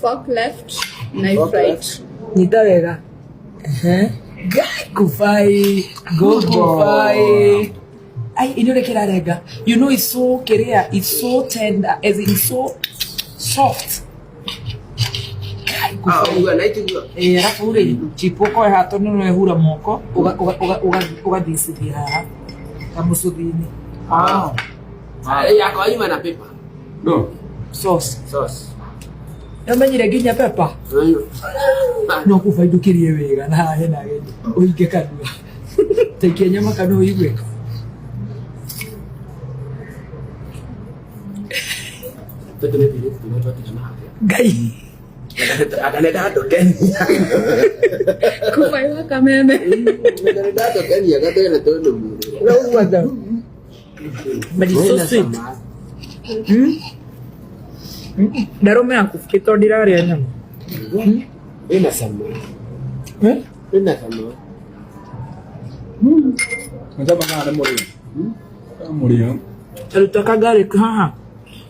Fork left, knife Fork right. left. Nyita wega. Ehe. Ngai kubai. Go kubai. Ai, inyo kirarenga. You know it's so kiria, it's so tender, as in so soft. Ngai Ah, kubai. ũguo na itiguo. Eh, arabu rĩ, chipo ũkoya haha tondũ nĩ wehura moko, ũgathicithia haha kamũcũthi-inĩ. Ah. Yakwa yuma na paper. No. Sauce. Sauce. Nĩũmenyire nginya pepper? No kũbaindũkĩrie wega na haha hena ageni ũhinge kanua taikia nyama kanua ũigue. Tũtũ nĩ tũirĩtu tũrĩa twatigana harĩa. Ngai. Anga nĩ ndatũkenia. Kubai wa kameme. Anga nĩ ndatũkenia gatene tũndũ mwĩrĩ. But it's so sweet. Ndarũme yaku tondũ ndirarĩa nyama. Ĩna cama. Eh? Ĩna cama. Nĩtamba kana nĩ mũrĩo. Mũrĩo. Taruta ka garlic haha.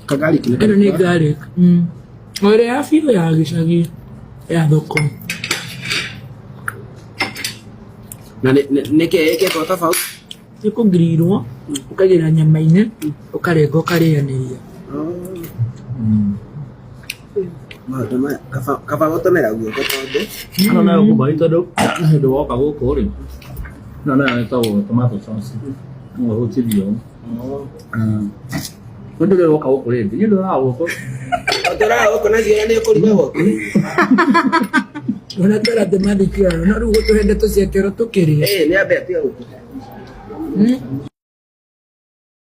Kagarlic nĩ Ĩno nĩ garlic. O ĩrĩa ya biũ ya gĩcagi ya thoko. Na nĩ kĩ ĩkĩtwo tofauti? Nĩ kũngirirwo, ũkaigĩrĩra nyama-inĩ, ũkarenga ũkarĩanĩria. Maũndũ maya kaba gũtũmĩra guoko tondũ Ĩno nayo kubai tondũ hĩndĩ woka gũkũ rĩ, ĩno nayo ĩtagwo tomato sauce. No ũhutithie ũũ. Tondũ rĩrĩa woka gũkũ rĩngĩ, niĩ ndũraga gũkũ. Ũtũraga gũkũ na ciana nĩ ũkũrigagwo. Ona twĩra atĩ mathiĩ kĩoro, no rĩu gũtũhe ndeto cia kĩoro tũkĩrĩe. Ĩĩ nĩ ambe atige gũkũ.